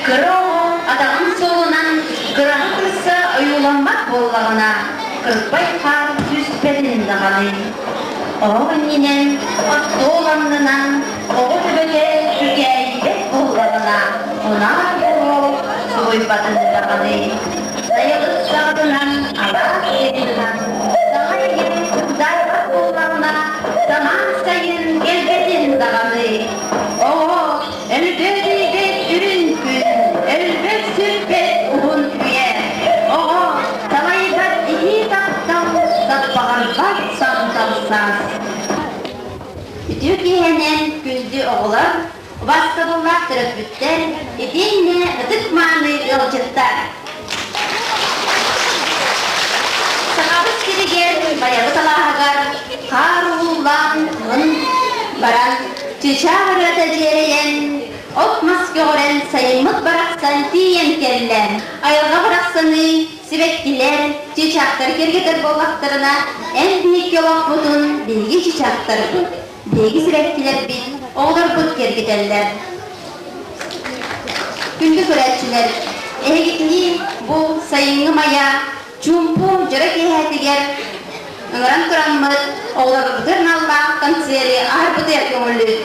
Кыра оҕо атаҕын суолунан кыраһа кырса ойууламмат буоллаҕына, кырбай хаар түспэтин даҕаны. Оһох иннинэн, остуол аннынан оҕо төбөтө сүкээйбэт буоллаҕына, унаар буруо субуйбатын даҕаны. Сайылык саҕатынан алаас сиринэн саҥа ийэ кырдаарбат буоллаҕына, самаан сайын кэлбэтин даҕаны. Оҕо Өлбөт-өйбөт үрүҥ күн, өлбөт-сүппэт уһун үйэ, оҕо салайбат итии таптал, саппаҕырбат сантал саас. Үтүө киэһэнэн күндү оҕолор, убаастабыллаах төрөппүттэр, итиэннэ ытык-мааны ыалдьыттар! Сахабыт сиригэр Байабыт алааһыгар хаар ууллан мын баран чыычаах ырыата дьиэрэйэн, от-мас көҕөрөн сайыммыт барахсан тиийэн кэллэ. Айылҕа барахсаны сибэккилэр, чыычаахтар киэргэтэр буоллахтарына, эн биһикки олохпутун биһиги чыычаахтарбыт, биһиги сибэккилэрбит, оҕолорбут киэргэтэллэр. Күндү көрөөччүлэр, эһигитини бу сайыҥҥы мая чуумпу дьоро киэһэтигэр ыҥыран тураммыт оҕолорбутугар аналлаах концеры аһарбытыгар көҥүллүүт.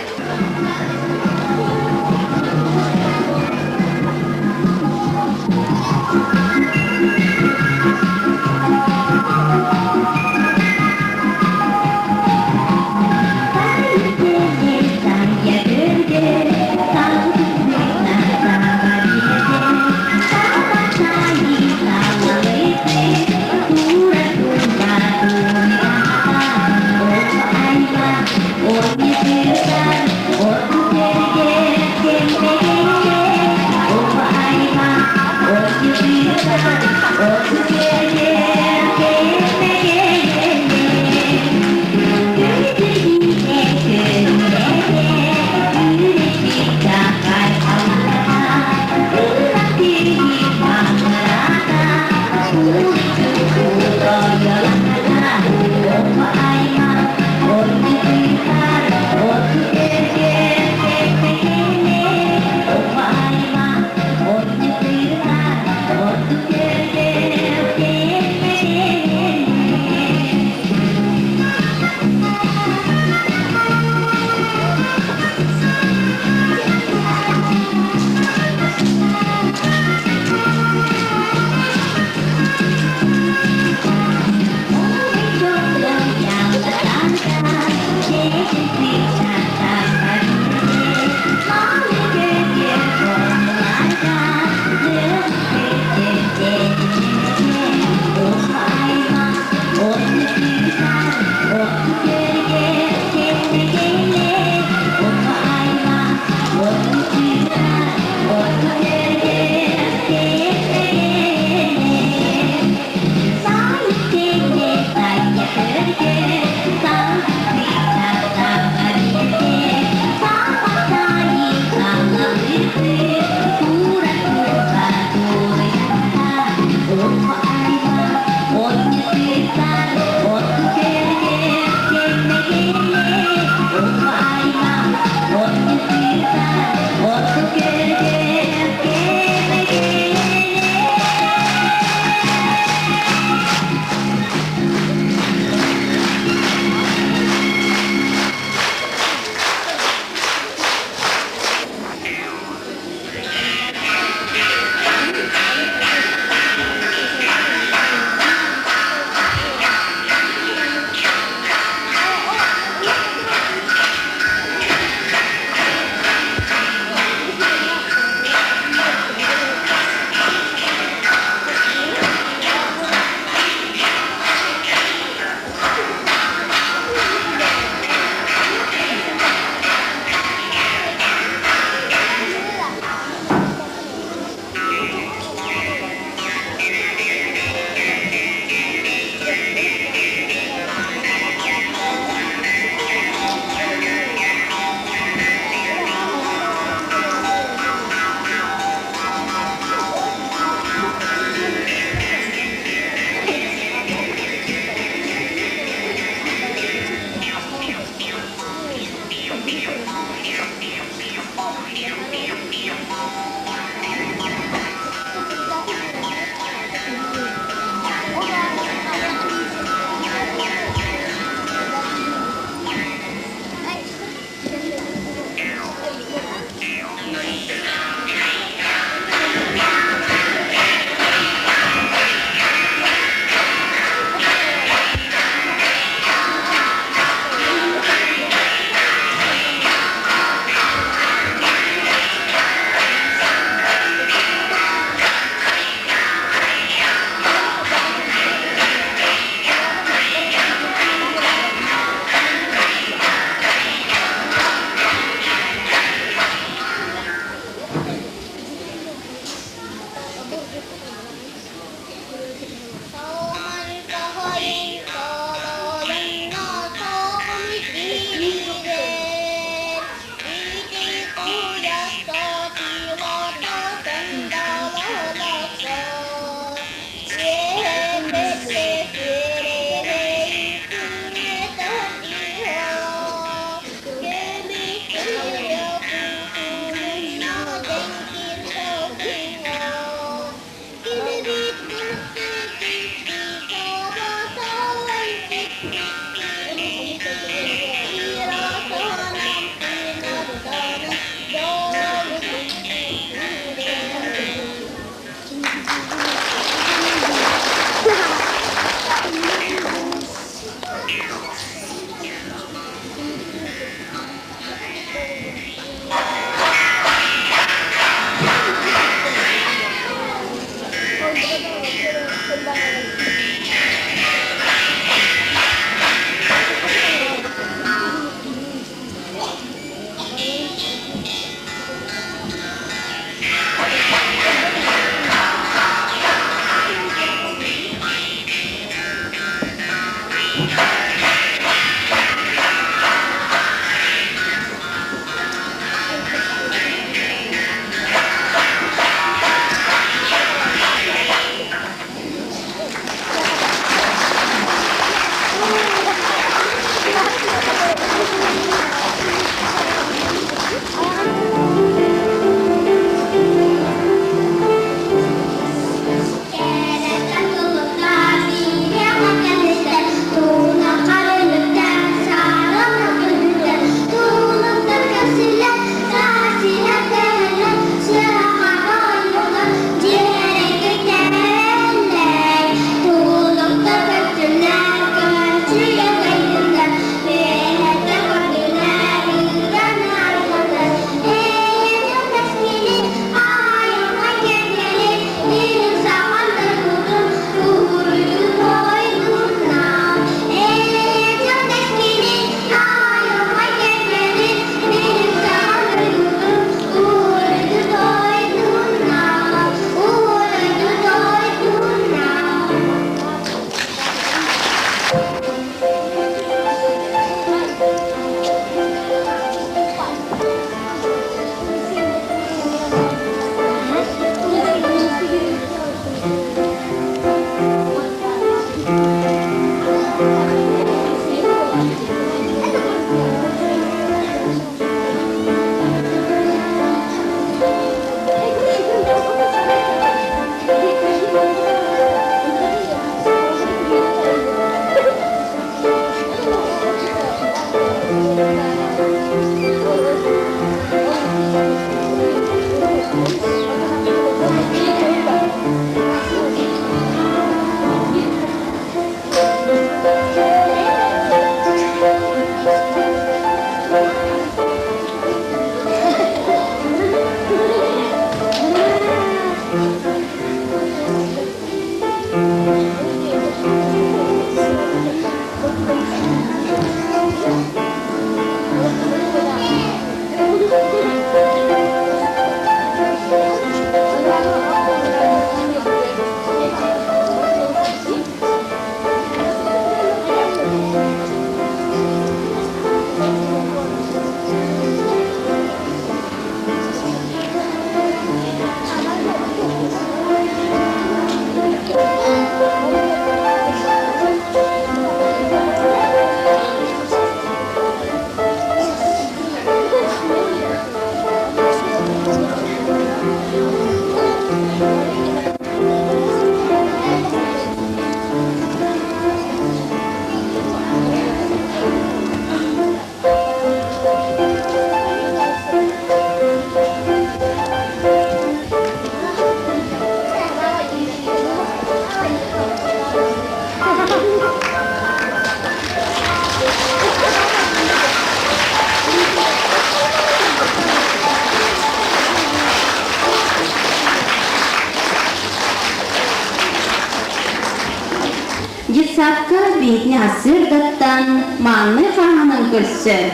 биһитини сырдаттан мааннай хааһынан көрсөр.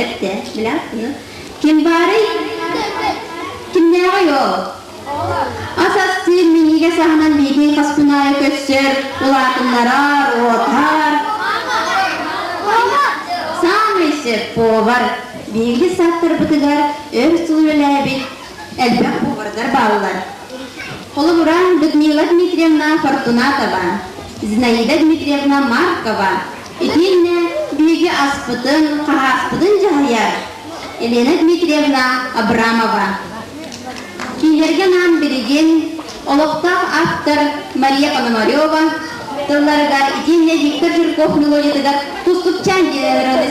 Эптэ, билээхпин. Ким баарый? Кимнээҕий ол? Ас астыыр минньигэс аһынан биһигини хаспын аайы көрсөр, улаатыннарар, уотар. Саамай сөп повар. Биһиги сааттарбытыгар өр сыл үлэлээбит элбэх повардар бааллар. Холобура, Людмила Дмитриевна Фортунатова, Зинаида Дмитриевна Маркова итиэннэ биһиги аспытын, хаһааспытын дьаһайар Елена Дмитриевна Абрамова. Кинилэргэ анаан билигин олохтоох автор Мария Пономарева тылларыгар итиэннэ Виктор Жирков мелодиятыгар Тустукчаан диэн ырыаны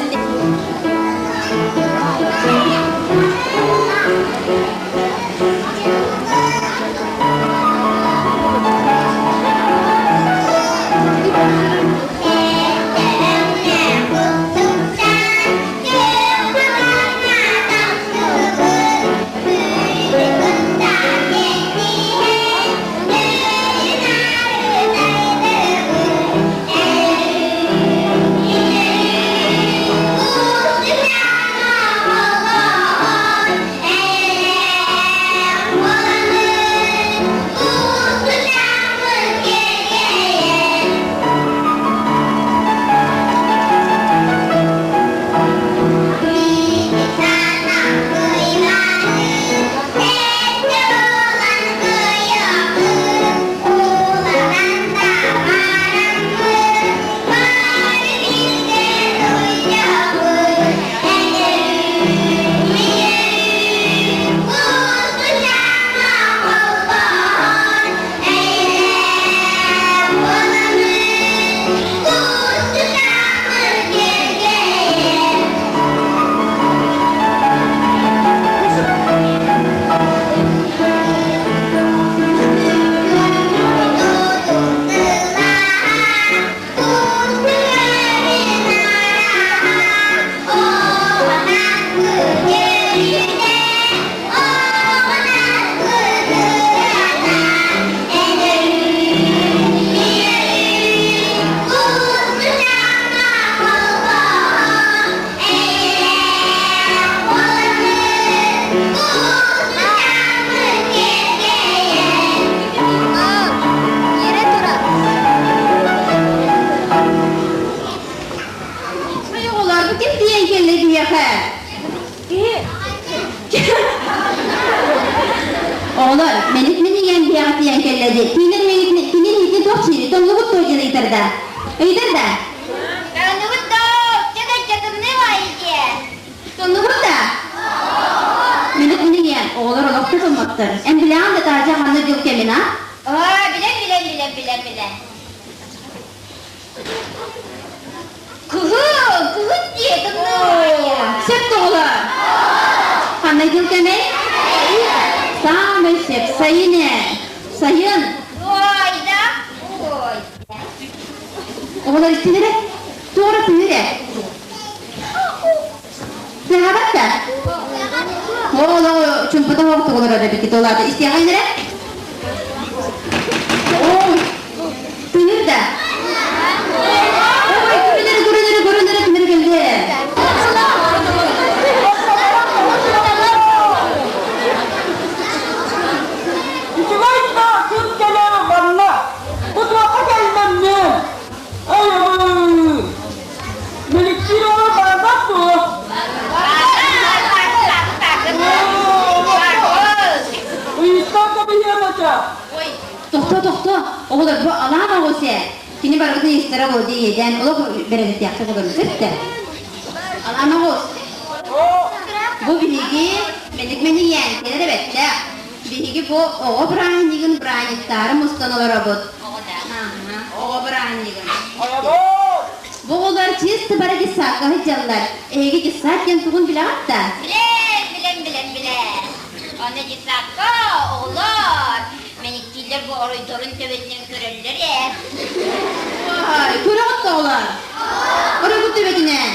Оҕолор, бу ким тиийэн кэллэ биһиэхэ? Оҕолор, мэник минигэн биһиэхэ тиийэн кэллэ дии. Кинилэр кини иһитин туох чиири, тоҥнубут дуо диэн ыйытар да? Ыйытар да? Тоҥнубут доо, чөкөччө тымныы баайы дьиэ. Тоҥнубут да? Мэник минигэн, оҕолор олох да тоҥмоттор. Эн билэҕин да таһырдьа ханна дьыл кэмин, а? Оо, билэн билэн билэн билэн билэн. Кыһын, кыһын дии, тымныы баайы. Сөп тоҕолор. Ханна дьыл кэмэй? Саамай сөп, сайын ээ. Сайын. Ой, да? Ой. Оҕолор истилэрэ, туора тыыр ээ. Тыаһаабат да? Оҕолор чумпута оҕолор эбиккит ол аата истиэхэйин эрэ? Ой, тыыр да? Ой, көрүнэрэ, көрүнэрэ, көрүнэрэ, кимэрэ кэллэ. Үчүгэй да күн кэлэр манна. Бу туохха кэллэммин? Айыбын! Милиция барбат дуо? Ыйыттан кэбиһиэм этэ. Тохто, тохто, оҕолор бу алаан оҕус ээ. Кини барыбытын ыйыстара буол диэн олох бэрэлэтиэхчэ олорбут сөптө. Алаан оҕус. Бу биһиги мэник мэнийээн кэлэр эбэттээх. Биһиги бу оҕо бырааһынньыгын бырааһынньыктаары мустан олоробут. Оҕо бырааһынньыгын. Бу оҕолор чисто бары детсадка сылдьаллар. Эһиги детсад диэн тугун билэҕит да? Билэн, билэн, билэн, билэн. Аны детсадка оҕолор мэниктииллэр бу оройдорун төбөтүнэн көрөллөр ээ. Ой, көрөҕүт да оҕолор? Оройгут төбөтүнэн?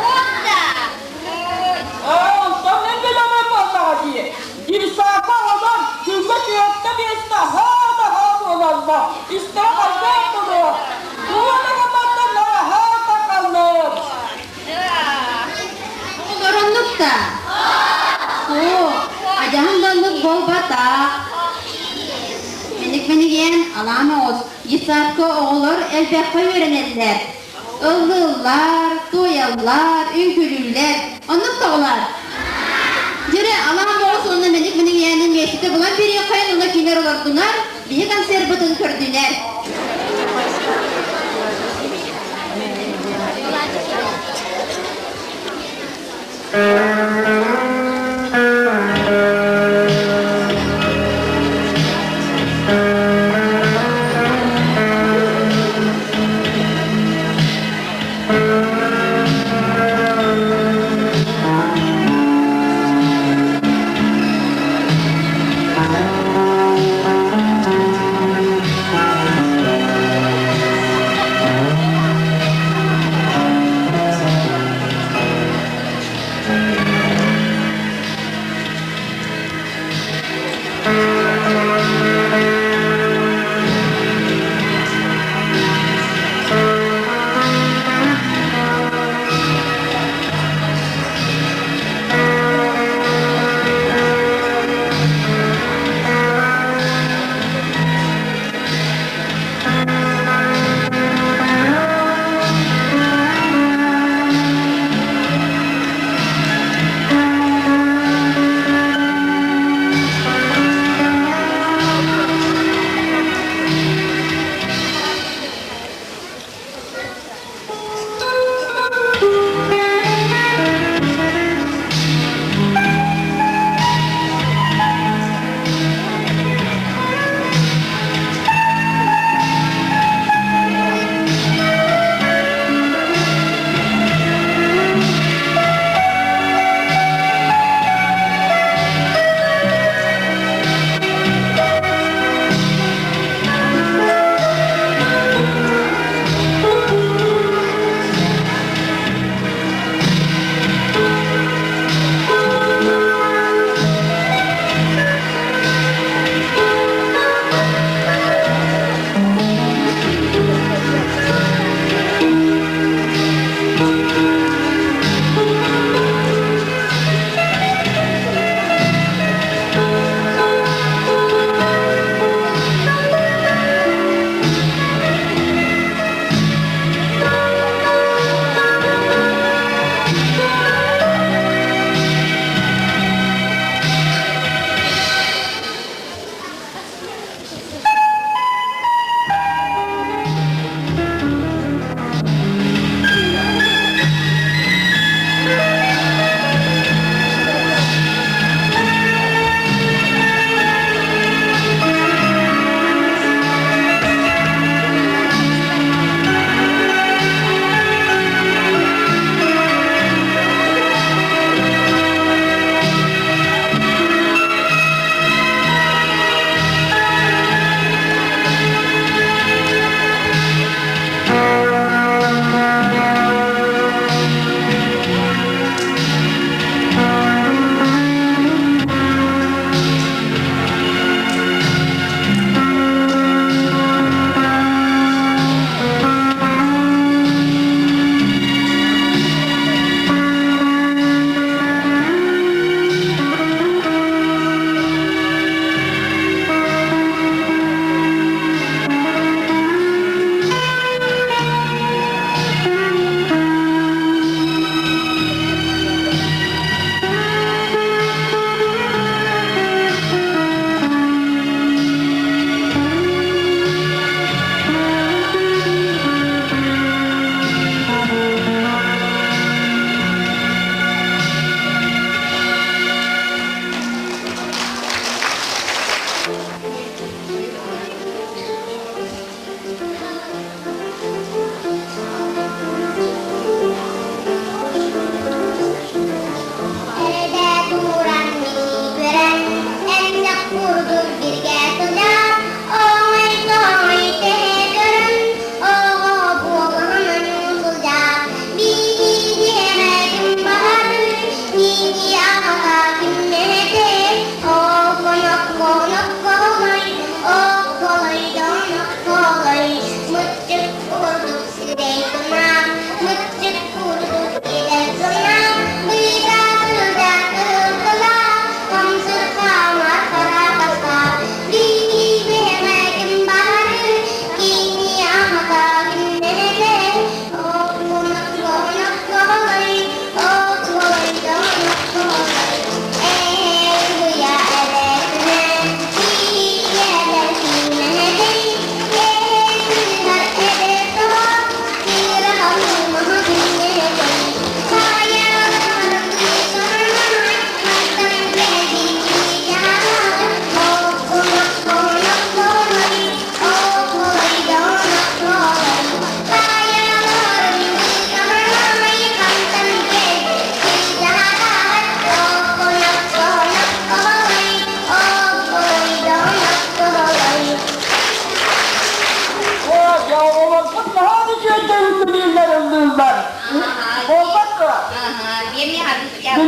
Вот да. Онтон мен билэмэн буоллаҕа дии. Детсадка оҕолор күҥҥэ түөртэ биэстэ хаа да хаа буолаллар. Истэрэ хайдах буолуо? буолбатах. Мэник-мэнигиэн алаан оҕус, детсадка оҕолор элбэххэ үөрэнэллэр. Ыллыыллар, туойаллар, үҥкүүлүүллэр. Оннук да оҕолор? Дьэрэ, алаан оҕус уонна мэник-мэнигиэни миэстэтэ булан биэриэххэйин уонна кинилэр олордунар, биһи концербытын көрдүнэр.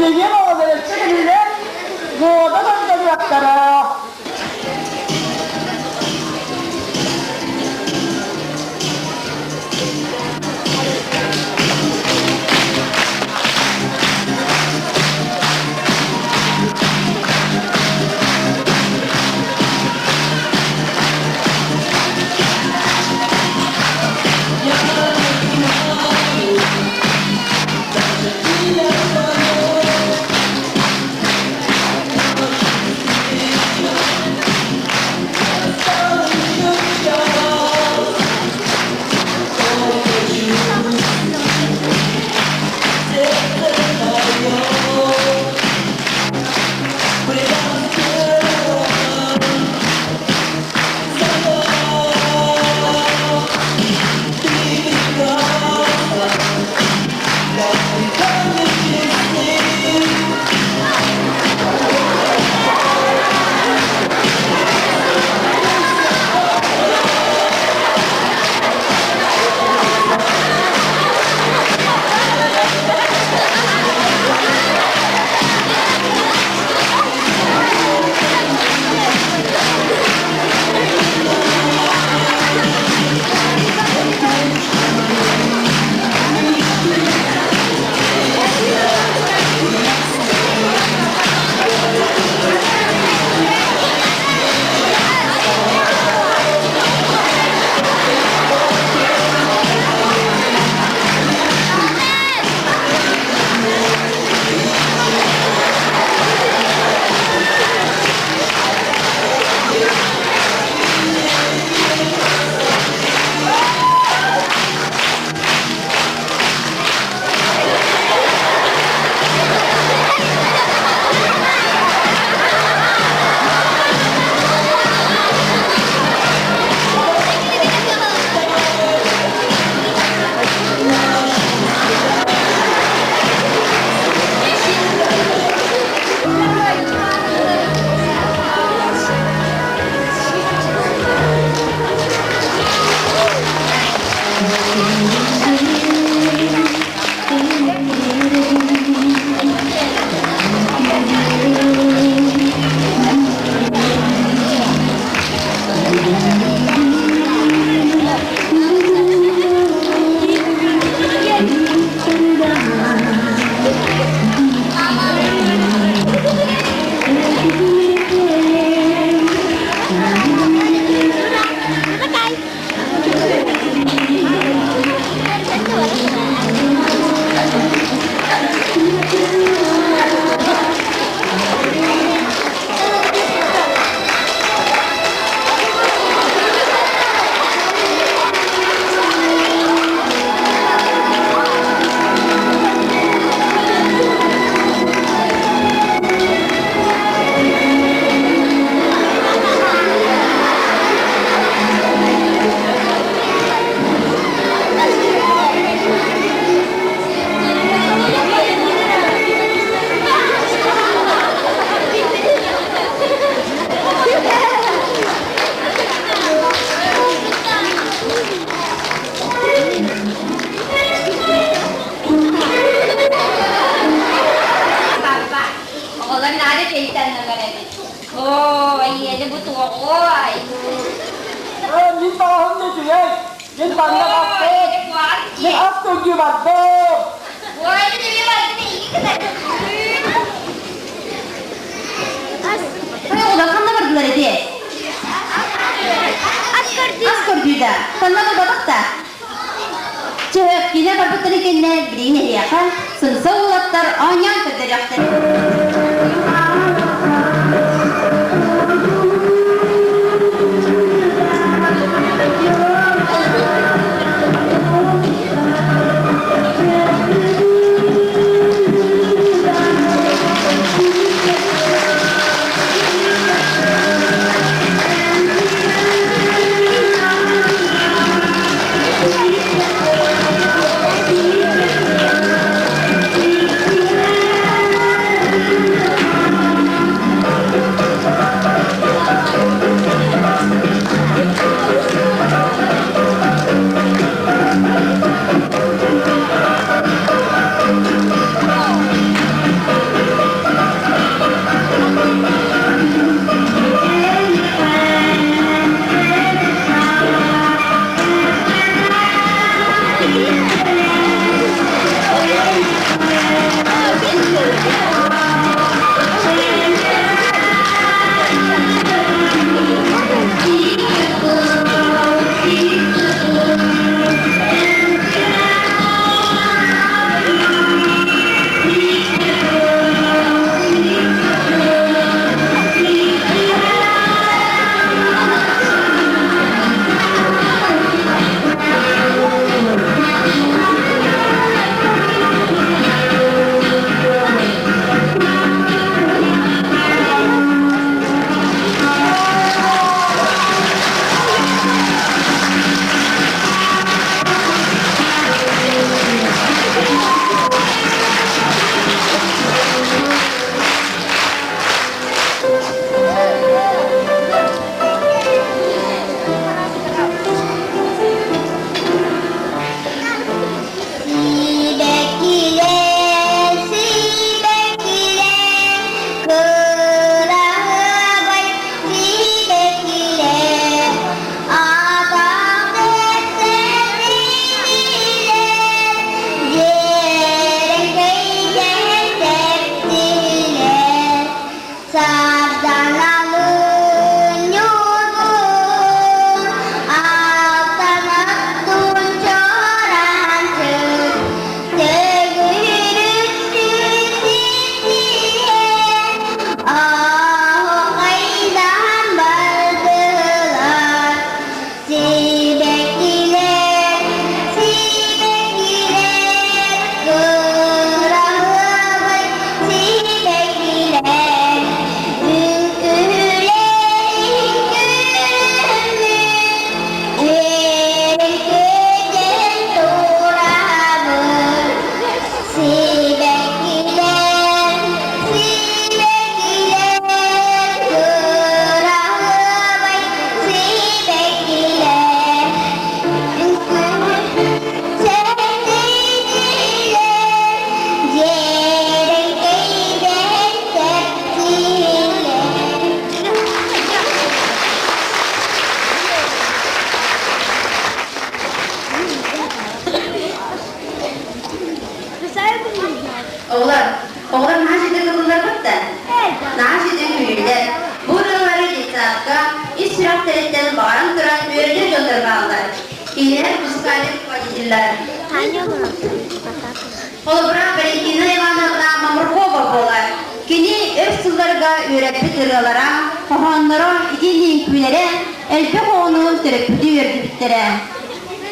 Билигин оҕолор өссө кинилэр муода көрдөрүөхтэрэ. Папа, оҕолор наада чэйдэннэлэр эбит. Оо, ийэни бу туоҕуой. Ээ, мин баҕаһым да үчүгэй. Мин манна Оо, баттым. ийэни куһаҕан Мин дьиэ. ас көрдүү бардым. Ой, мин бардым, эйиги кытары. Ой, улахан да бардылар ити. Ас көрдүү да. Санна булбатах да. Чөһөккүнэ барбыттарын кэннэ билигин эһиэхэ сымса уолаттар оонньоон көрдөрүөхтэрэ. Оҕолор, оҕолор наһаа үчүгэй кытылларбыт да? Наһаа үчүгэй күлүүлэр. Бу ырыалары детсадка ис сүрэхтэриттэн баҕаран туран үөрэтэр дьоннор бааллар. Кинилэр музыкальный руководителлэр. Холобура, Валентина Ивановна Мамыркова буолар. Кини өр сылларга үөрэппит ырыалара, хоһоонноро, итиэннэ үҥкүүлэрэ элбэх оҕону төрөппүтү үөрдүбүттэрэ.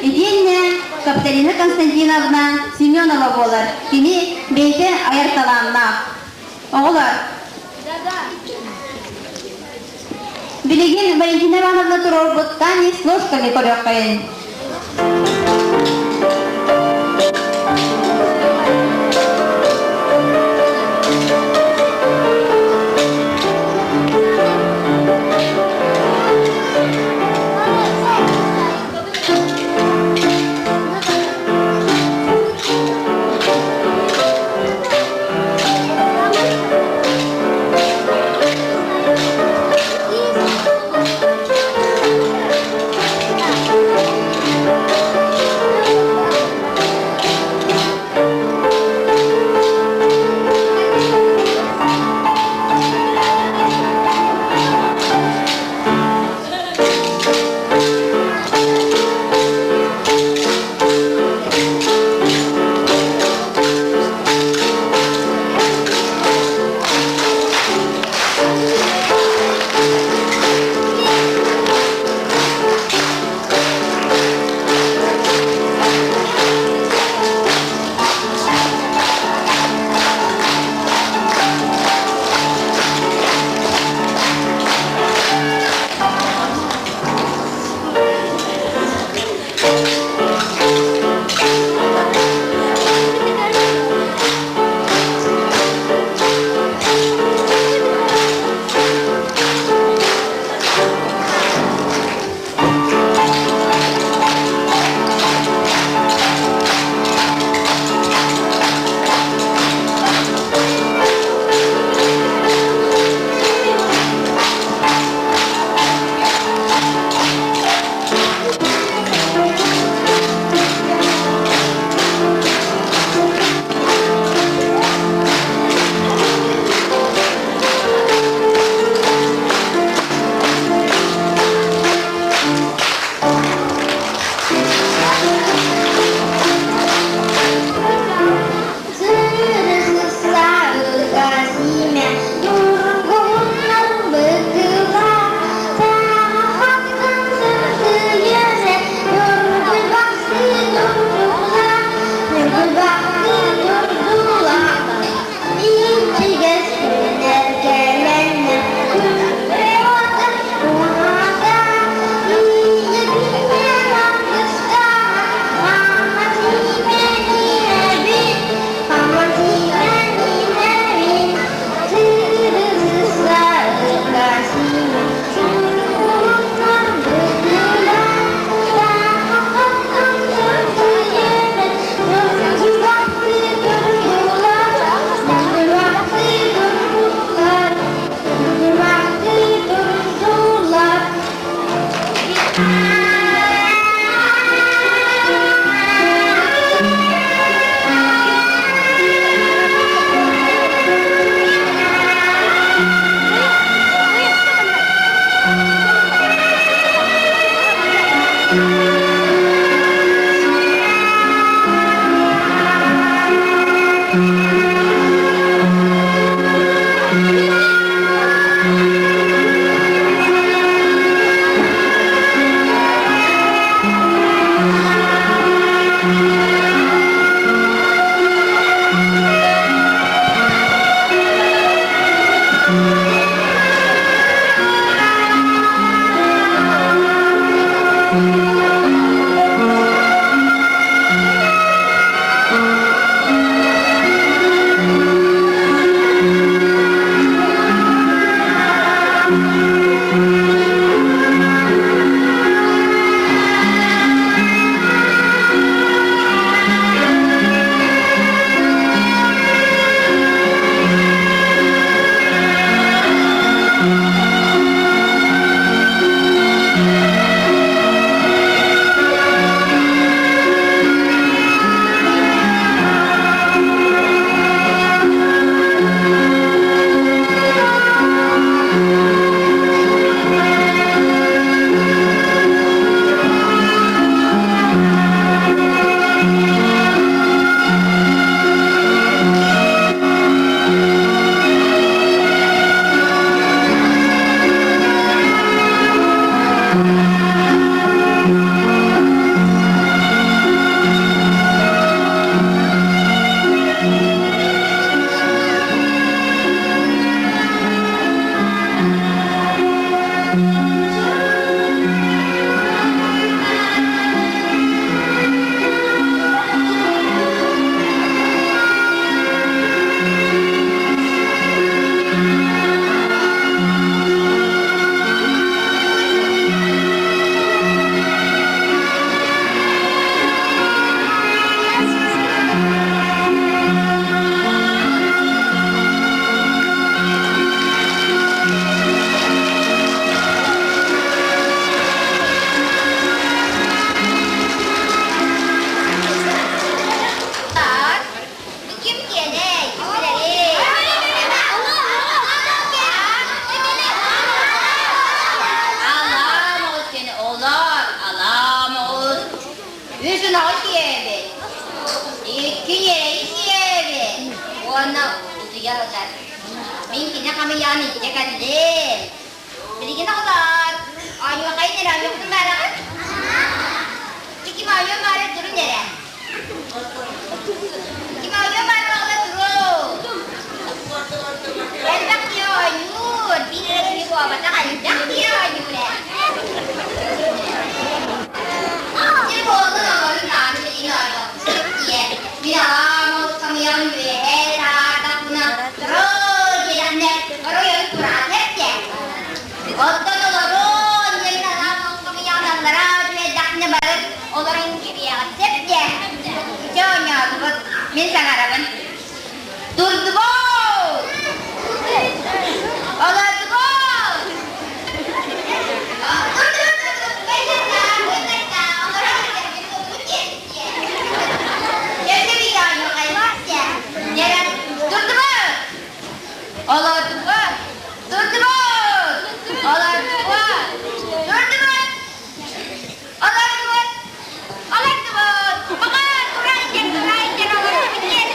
Итиэннэ Капиталина Константиновна Семенова буолар. Кини бэйэтэ айар талааннаах. Оҕолор, билигин Валентина Ивановна туруорбут Танец с ложками көрүөххэйин. Уонна утуйа сытар. Мин кини хамыйаҕын илдьэ кэллим. Билигин оҕолоор, оонньуохайын эрэ оонньуохпутун баараҕыт? Ким оонньуон баара турун эрэ. Ким оонньуон баара оҕолор турун. Элбэх киһи оонньуур, биир эрэ киһи буолбатах, элбэх киһи оонньуур ээ. Сир буоллун оҕолорун даҕаны билигин оонньуохпут диэ. Мин аҕам ол хамыйаҕын үөһээ таһаардахпына, туруу диэтэхинэ, оройун тураатыах диэ. Оттон олорун диэн аҕам ол хамыйаҕын аллараа түһэрдэхпинэ бары олорон кэбиһиэҕит сөп диэ. Дьэ оонньоотубут, мин саҥарабын. Турдубут! Олордубут! Олордубут! Турдубут! Олордубут! Турдубут! Олордубут! Олордубут! Пока турайдер, турайдер, олордубут диэн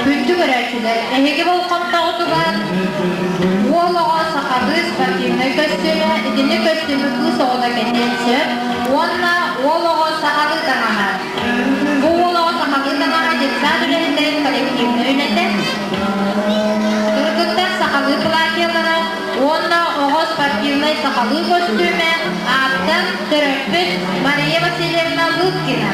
Күндү көрөөччүлэр, эһиги болҕомтоҕутугар уол оҕо сахалыы спортивнай көстүүмэ, итини көстүүмү кыыс оҕото кэтиэн сөп уонна уол оҕо сахалыы таҥаһа. Бу уол оҕо сахалыы таҥаһа детсад үлэһиттэрин коллективнай үлэтэ. Кыргыттар сахалыы платьелара уонна оҕо спортивнай сахалыы көстүүмэ ааптар төрөппүт Мария Васильевна Лыткина.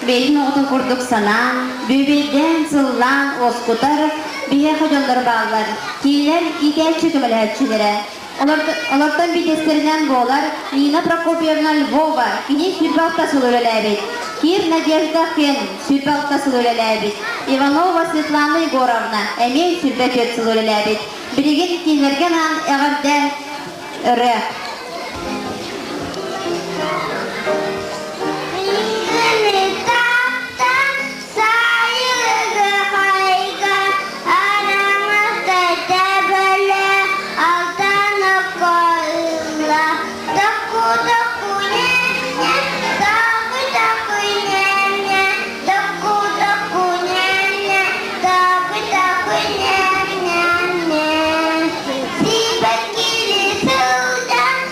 бэйэтин оҕотун курдук санаан, бүөбэйдээн, сыллаан уоскутар биһиэхэ дьоннор бааллар. Кинилэр иитээччи көмөлөһөөччүлэрэ. Олортон биирдэстэринэн буолар Нина Прокопьевна Львова, кини 26 сыл үлэлээбит. Кир Надежда Хен 26 сыл үлэлээбит. Иванова Светлана Егоровна эмиэ 24 сыл үлэлээбит. Билигин кинилэргэ анаан эҕэрдэ ырыа. Сибэккили сылдьан.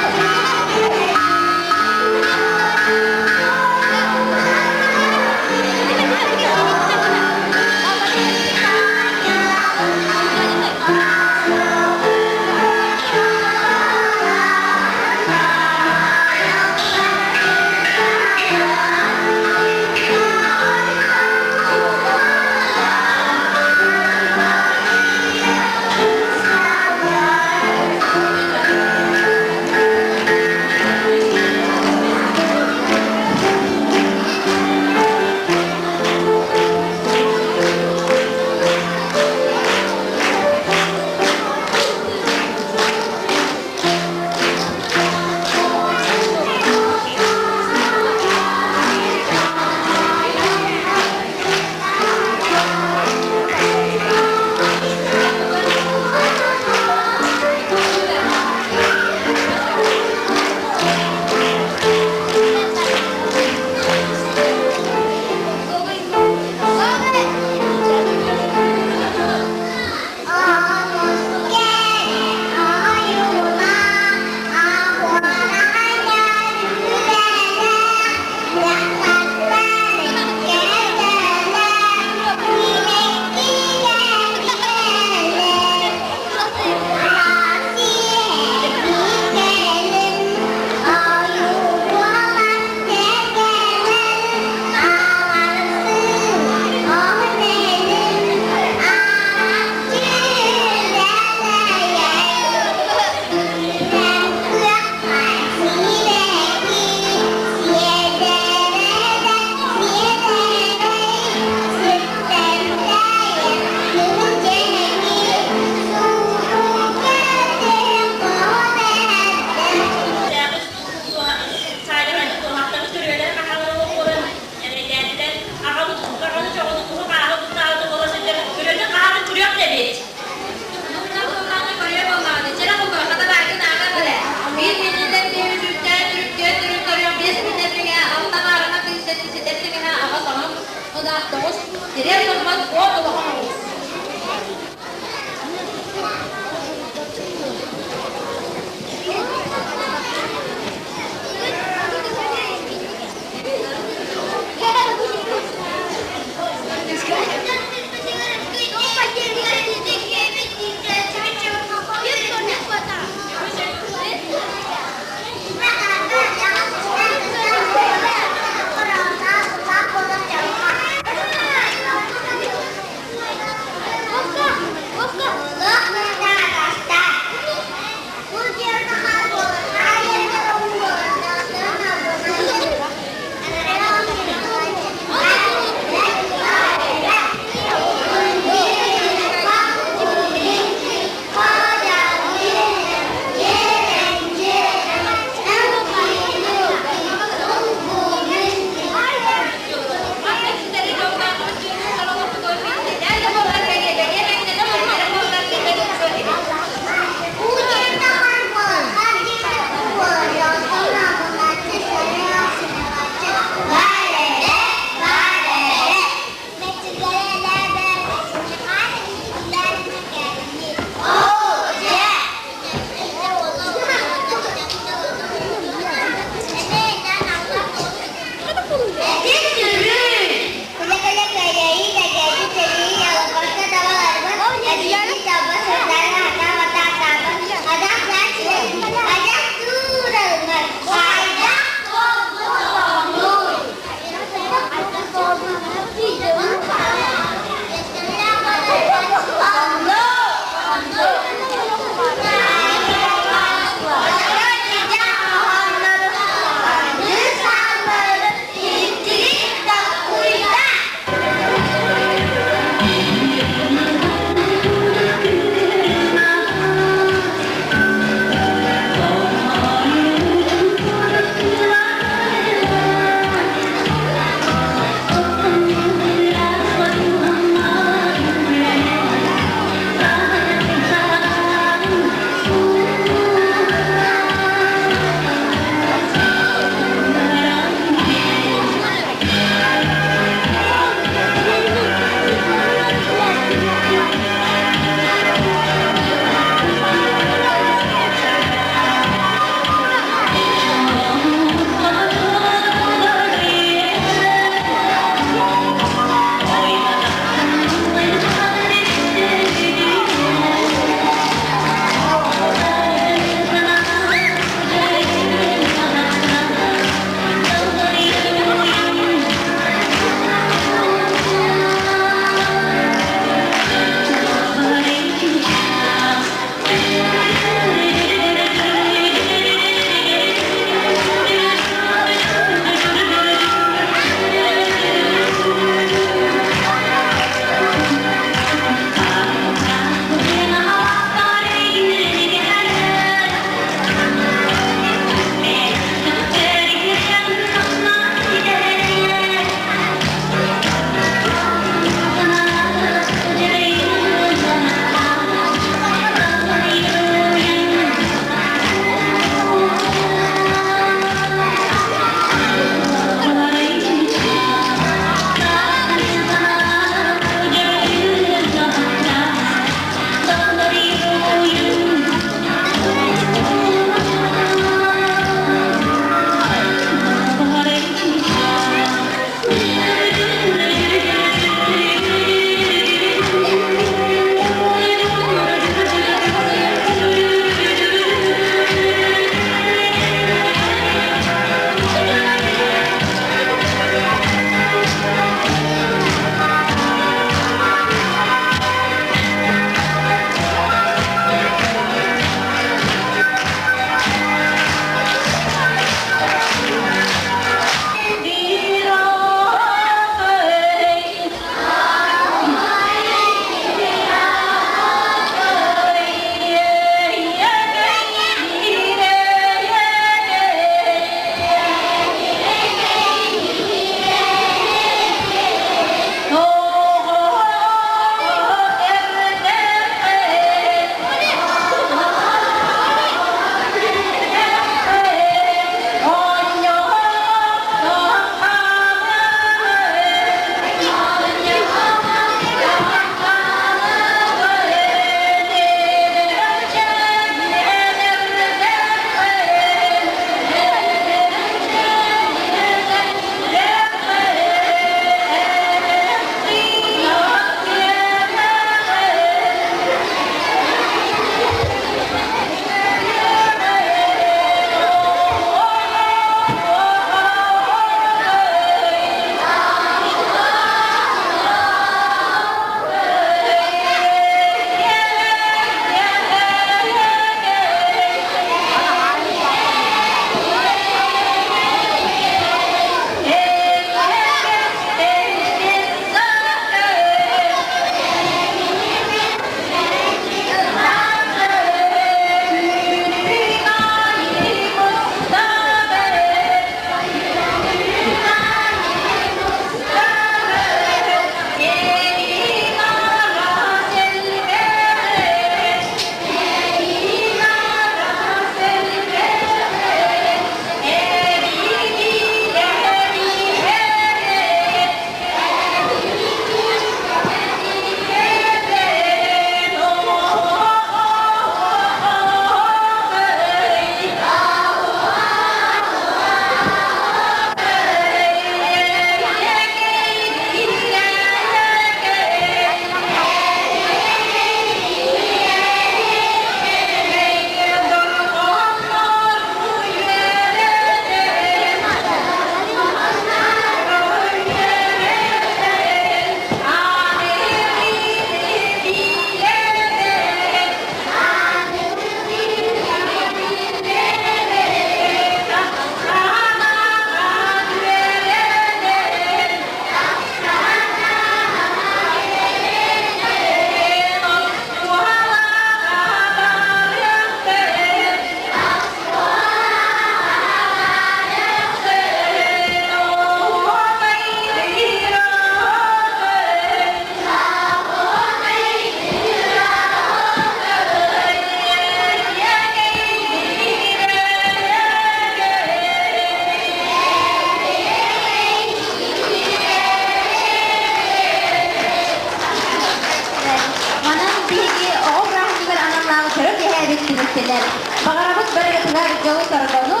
көрөөччүлэр! Баҕарабыт барыгытыгар дьолу-соргуну,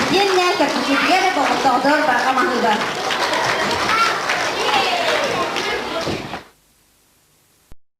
итиэннэ көрсүһүүтүгэр болҕомтоҕутугар барҕа маһыыба!